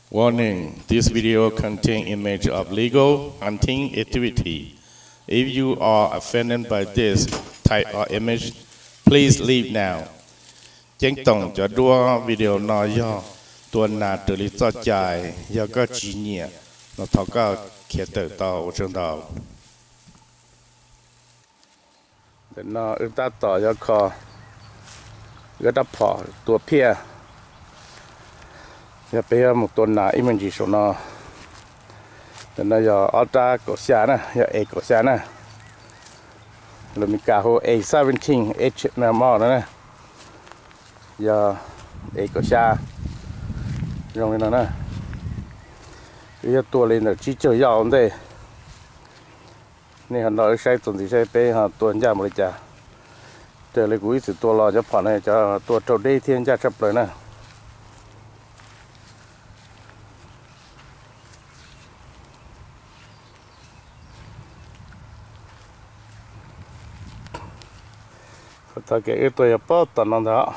Warning, this video contain image of legal hunting activity. If you are offended by this type of image, please leave now. Ceeb toom cov duab video no yog tua nas raws li txoj cai, yog koj tsis nyiam no thov koj khiav tawm tau, ua tsaug ntau. Ntawm no wb tab tom yuav kho wb rab phom tua phiaj. Yog peb yuav mus tua nas ib me ntsis saum no. Ntawm no yog ob rab kaum xya na, yog A kaum xya na. Lus Meskas hu A seventeen H M M no na. Yog A kaum xya zoo li no na. Wb yuav tua li ntawm tsib caug yaj ua ntej. Nej ho nrog wb saib txuas ntxiv saib peb ho tua ncaj mus li cas. Raws li kuv ib txwm tua los cov phom no cov tua raug deb thiab ncaj tshaj plaws na. Qhov tag kev wb tua yog pob tom no ntag.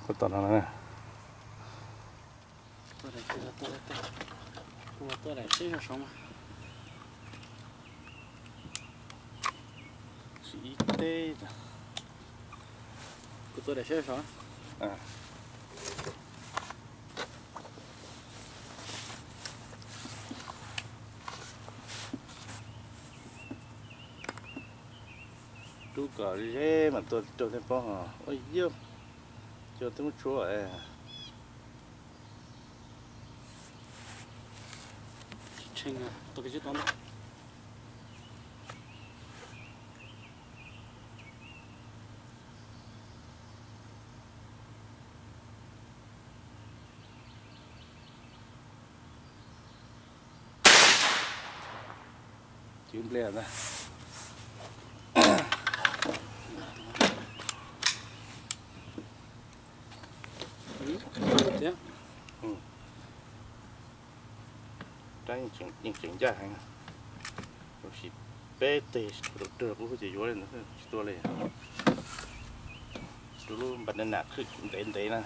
Pob tom no. Rub kom ze mas tua raug thiaj paub os. Ua yog cua twb muab tshuab. Cw nplej ntag. Rab yeej tseem ncaj heev. Tab sis peb teg tus rag qub ces yuav li ntawd tsis tua li. Tus lub npas nas khwb ntev ntev na.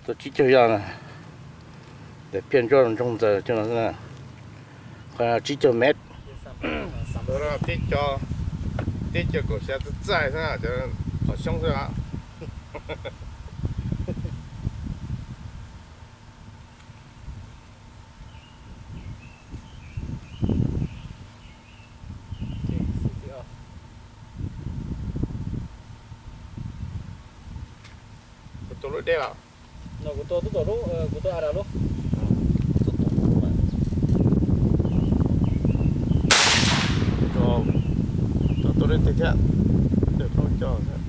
Tua tsib caug yaj na, tes phiaj ntsuab ntsoog ntxaws cov no xwb na. Qhov tsib caug mev. Tib co kaum xya txaij txaij xwb, qhov xyoob xwb. Kuv tua lub deb los? No kuv tua tub tom lub, kuv tua a ras lub. Tua lub teg thiab. Dawm plaub coj thiab.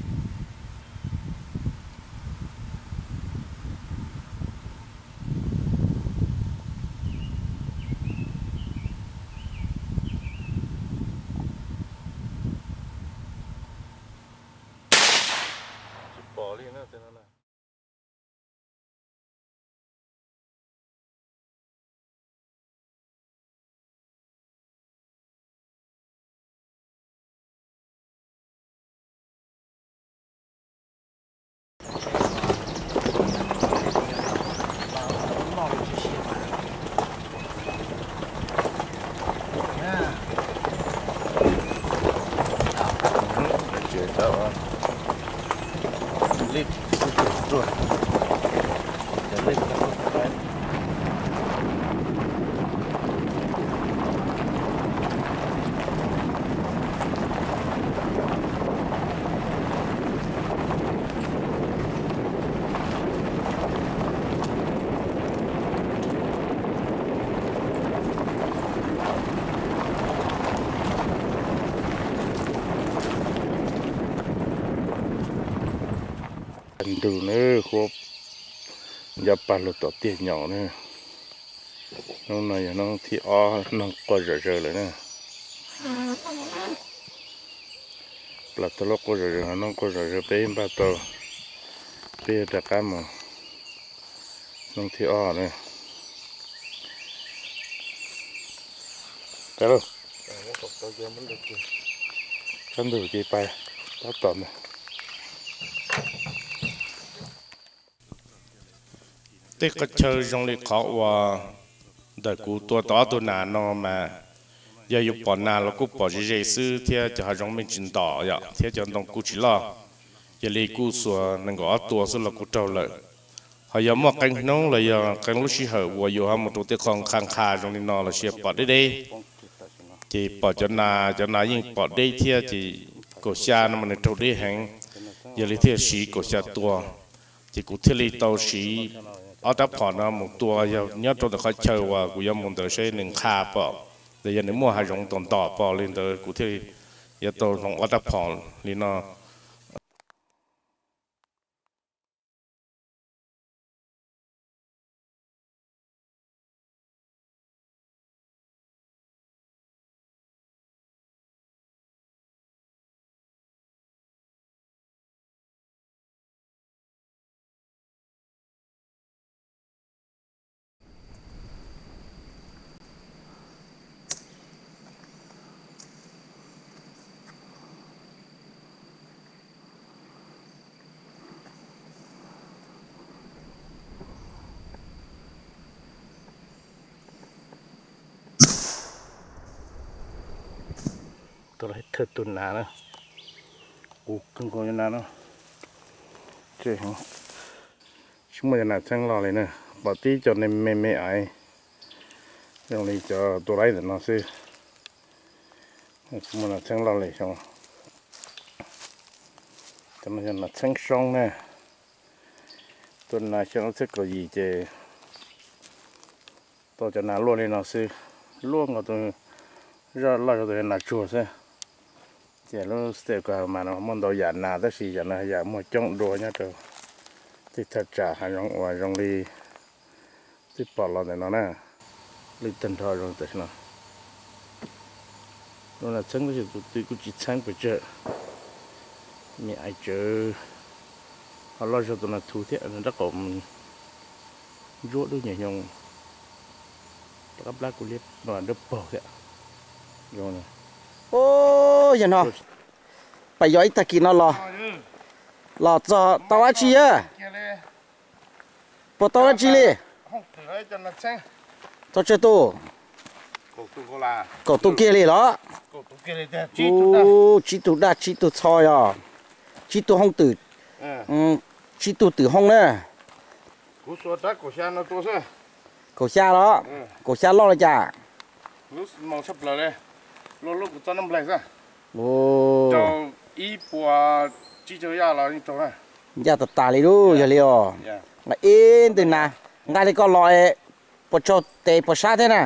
Tsis pom li na. Ntug na, hu ua Nco pag lug tom tiag nyaum na. Hnub no yog hnub thib ob noog quaj zom zaws lawm na. Plas tau lub quaj zom zaws, noog quaj zom zaws peb npaj tau, peb yuav rov qab mus hnub thib ob na. Tsav ntug ces pais tab tom ntag. Tej qhov chaw zoo li qhov uas ntawm kuv tua tau ob tug nas no mas yog yus pom nas los kuj pom ze ze xwb thiab cov hav zoov me tsis ntom yom, thiab cov ntoo kuj tsis loj. Yog li kuj xuas nees nkaum ob tua xwb los kuj raug lawm. Ho yog muaj qee hnub los yog qee lub sij hawm uas yus ho mus rau tej qho nqha nqha zoo li no los sis pom deb deb, ces pom cov nas, cov nas yeej pom deb thiab ces kaum xya no mas nws raug deb heev, yog li thiaj siv kaum xya tua. Ces kuv thiaj li tau siv ob rab phom no mus tua, yog nyob rau ntawm qhov chaw uas kuv yuav mus ntawd seb nws nqha pom, los yog nws muaj hav zoov tom ntom pom li ntawd kuv thiaj li yuav tau hloov ob rab phom li no. Tus thawj tus nas na, qus kawg nkaus cov nas no. Tsis muaj cov nas txheeb loj li na, pom tib cov me me aiv zoo li cov tua laib ntawm no xwb. Tsis muaj nas txheeb loj li xyoo. Cov no yog nas txheeb soob na. Tua nas xyoo lub txhiab kaum yim ces tau cov nas luaj li no xwb, luaj nkaus tus zoj loj zog tus nas tsuag xwb. Ces lub step ko mas no muaj ntau yam nas tab sis yam no yam muaj coob dua nyob rau tej thaj tsam hav zoov uas zoo li twb pom los ntawm no na. Lwj tag nrho zoo tam sim no. Lub nas txheeb tab sis tus twg kuj tsis txheeb pes tsawg. Me aiv tsawv, ho loj zog tus nas thu thiab nrab qaum ntsuab dub nyuag xyoo. Rov qab plab kuv liab dawb paug thiab. Yog no, pais yog ib tag kis no los, los txog tau dab tsi a? Puas tau dab tsi li? Tau tsawg tus? Kaum tus kiag li los? Tsib tug daj tsib tug txho yog tsib tug hoob twm, tsib tug twm hoob na. Kaum xya los? Kaum xya loj li cas? Ncaj tas tas li lub, yog li os. Ib ntws nas nqa li koj los puas tsaug tes puas sab thiab na?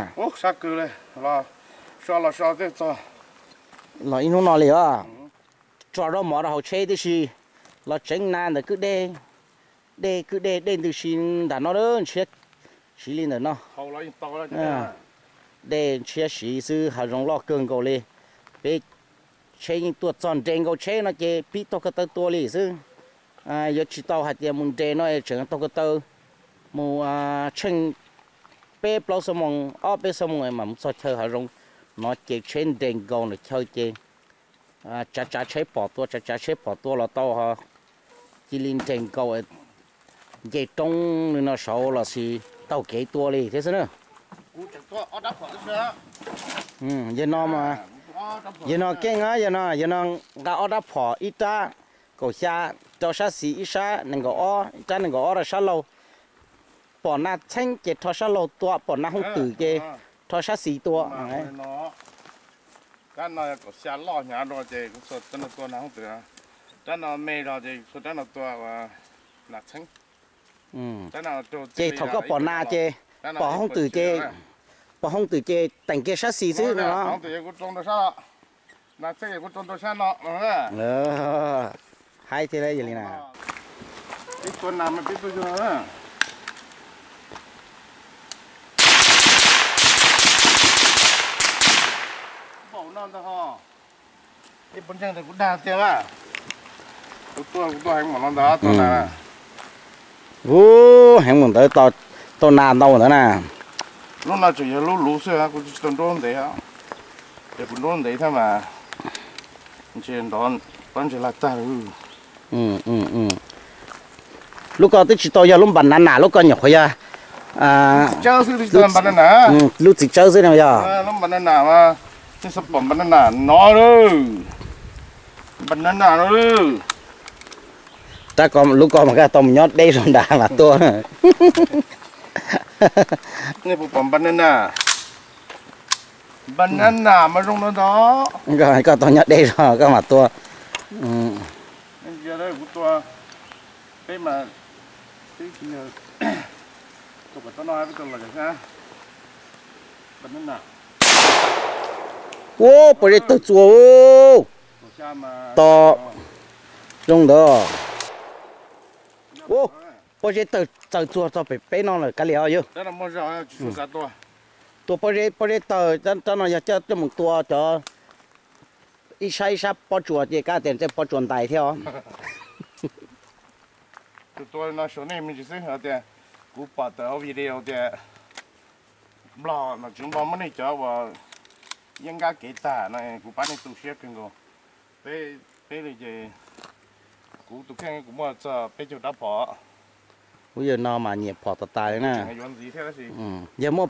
Los ib hnub no li os. Tso zaub mov rau hauv tsheb tib si, los tseev nas ntawm kwj deg, dej kwj deg, dej ntws si ntawm no, ntshiab siv li ntawm no. Dej ntshiab siv xwb, hav zoov loj kawg nkaus li. Peb tsheb yeej tuaj txog nres nkaus tsheb no ces pib taug ko taw tua li xwb. Yuav tsis tau hais tias mus nres no tseem taug ko taw mus tsheej peb plaub xuab moos, ob peb xuab moos mam mus txog chaw hav zoov no ces tsheb nres nkaus ntawm chaw ces tsav tsav tsheb pom tua, tsav tsav tsheb pom tua los tau ho cia li nres nkaus nce roob li no saud los sis taug kev tua li thiab xwb na. Yog no, yog no keej, yog no, yog no nqa ob rab phom, ib rab kaum xya rau sab xis, ib rab nees nkaum ob, ib rab nees nkaum ob rau sab laug. Pom nas txheeb ces rho sab laug tua, pom nas hoob twm ces rho sab xis tua. Rab no kaum xya loj hnyav dua ces kuv txhua rab no tua nas hoob twm, rab no me zog ces txhua rab no tua nas txheeb. Ces thaum koj pom nas ces pom hoob twm ces, pom hoob twm ces teem kiag sab xis xwb no. Nas txheeb kuv rau sab no. Haib thiab yog li na. Peb tua nas mas peb tua yog Ib pob ntseg kuv dag tiag a. Kuv tuaj, kuv tuaj heev npaum no ntag, tuaj na. Ub, heev npaum ntawd tau nas ntau ntawd na. Lub no tseem yog lub luv xwb, kuv tsis tau nruab ntev. Ces kuv nruab ntev thiab mas ntshe nrov pob ntseg laj tag lawm. Lub ko twb tsis tau yog lub npas nav nas, lub ko nyuam qhuav yog lub txiv tsawb xwb no yog. Lub npas nav nas mas, nej xav pom npas nav nas no lawm. Npas nav nas no lawm. Rab ko, lub ko mas koj tau mus nyob deb zog nrad mas tuaj. Nej puas pom npas nav nas? Npas nav nas mas zoo no ntag. Koj tau nyob deb zog koj mam tuaj. Peb mas, peb tsis, tus kom tau no peb tau los. Ub, pob zeb tawg txuas. To zoo ntawd. Ub, pob zeb tawg txaws txuas txog pem peb no lawm, kav liam os yawg. Tua pob zeb, pob zeb tawg, rab no yog coj coj mus tua cov ib sab ib sab pob tsuas ces kav tias tej pob tsuas ntais thiab os. Tus tua no suav nej me ntsis xwb hais tias kuv pom tawm hauv video tias Nplog, nom tswv Nplog muab nej cov uas yeeb nkab kev tag no kuv pab nej tu siab kawg nkaus. Peb, peb li ces kuv tus kheej kuv muaj txog peb caug rab phom. Kuv yawg no mas nyiam phom tas tas li na. Yuav ntxiv thiab tab sis yawg muaj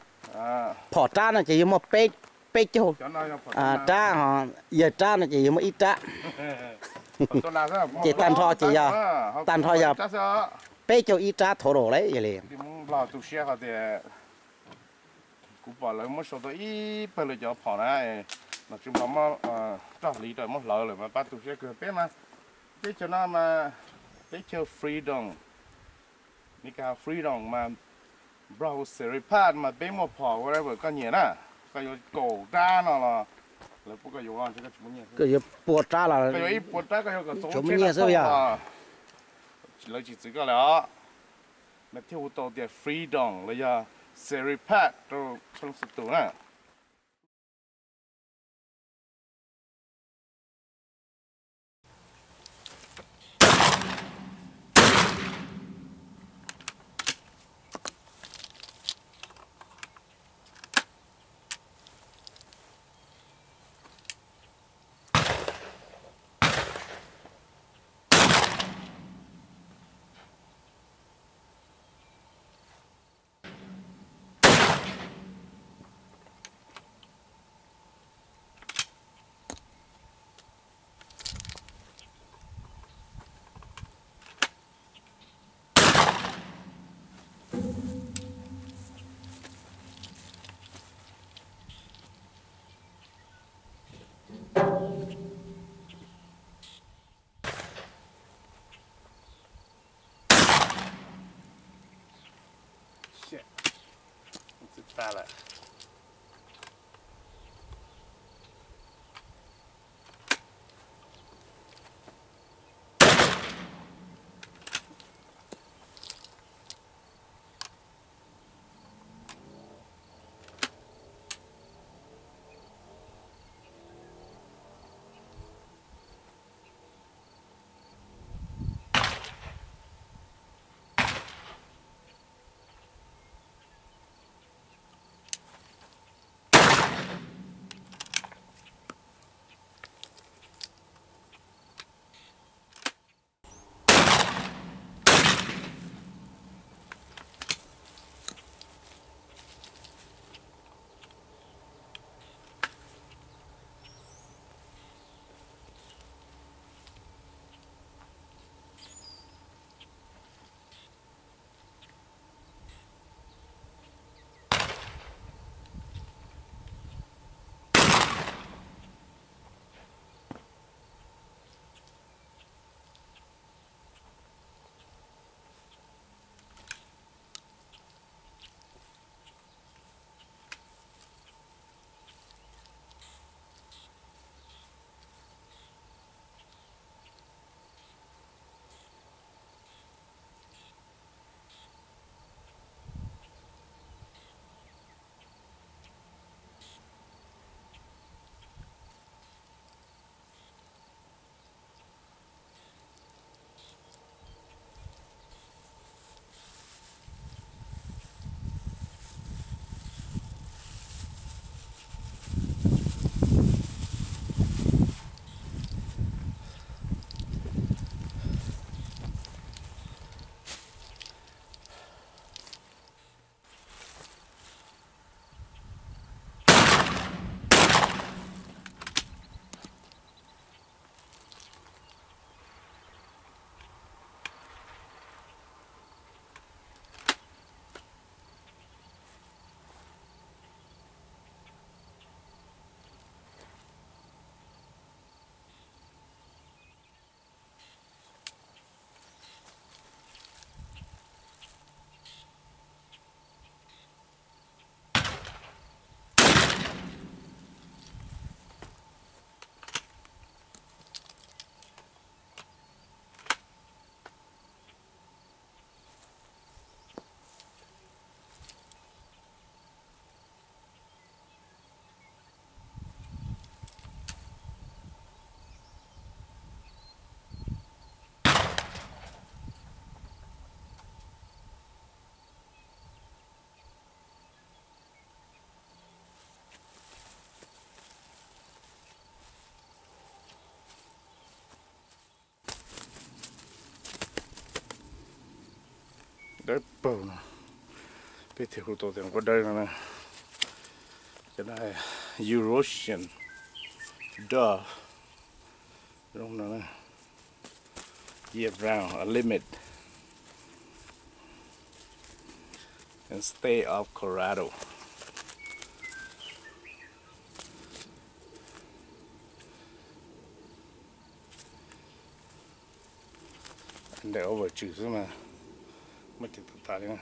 phom rab no ces yawg muaj peb, peb caug rab, yawg rab no ces yawg muaj ib rab. Ces tag nrho ces yog, tag nrho yog peb caug ib rab total li. Kuv pom lawv muab sau tau ib pawg lawv cov phom na, nom tswv Nplog muab roj hliv rau muab hlawv lawm mas pab tu siab kawg. Peb mas teb chaws no mas teb chaws freedom, Meskas freedom mas Nplog series pass mas peb muaj phom whatever koj nyiam na. Koj yuav kaum rab no los lawv pub koj yuav, koj yuav pua rab los koj yuav ib puas rab, koj yuav kom txaus muaj nyiaj xwb yog. Lawv tsis txwv koj lawm os. Mas thiaj hu tau tias freedom los yog series pass rau txhua leej txhua tus na. Dawb paug no, peb thiaj hu tau tias nquab dawb no na. Cov no Eurasian dove, zoo no na, year round, a limit in state of Colorado. Ntawm overtures xwb mas muaj cov tag tas li na.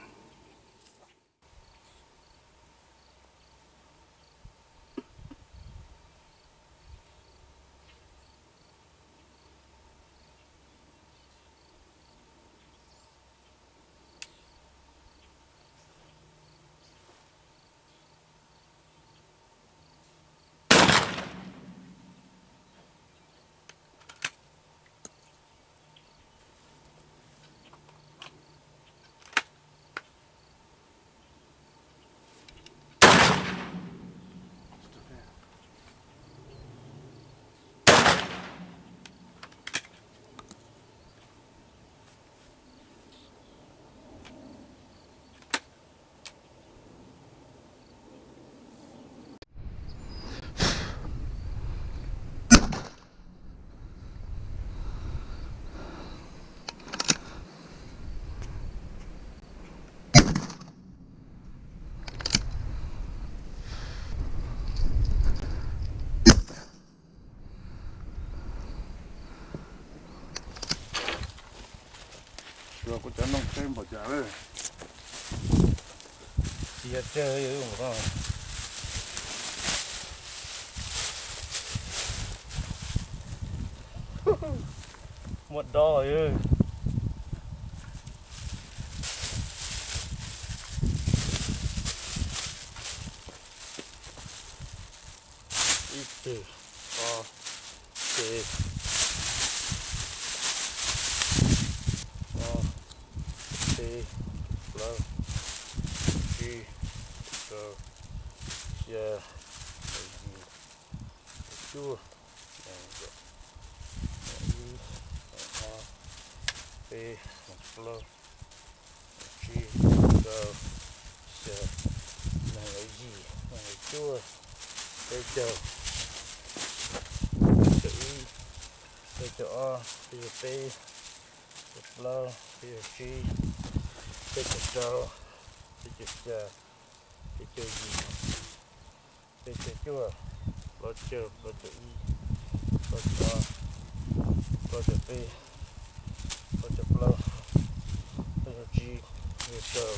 Xyuas kuv cov noog tseb npaum cas lawm. Tsis yog tsawg, muaj dob. Ib tug, ob, peb, ob, peb, plaub, tsib, rau, xya, yim, cuaj, ib, ob, peb, plaub, tsib, rau, xya, nees nkaum yim, nees nkaum cuaj, peb caug, peb caug ib, peb caug ob, peb caug peb, peb caug plaub, peb caug tsib, peb caug rau, peb caug xya, peb caug yim, peb caug cuaj, plaub caug, plaub caug ib, plaub caug ob, plaub caug peb, plaub caug plaub, plaub caug tsib, plaub caug rau,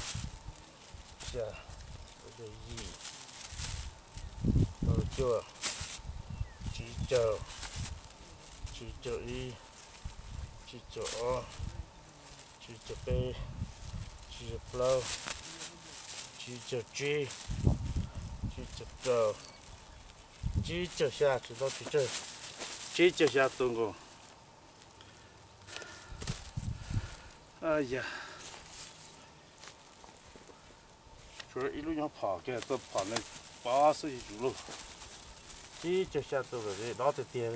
xya, plaub caug yim, plaub caug cuaj, tsib caug, tsib caug ib, tsib caug ob, tsib caug peb, tsib caug plaub, tsib caug tsib, tsib caug rau, tsib caug xya, tsib caug xya tus nkaus. Yog tshuav ib lub nyob phom kiag, tuaj phom nws pob xwb yuv luj. Tsib caug xya tus lawm, dob tiag tiag.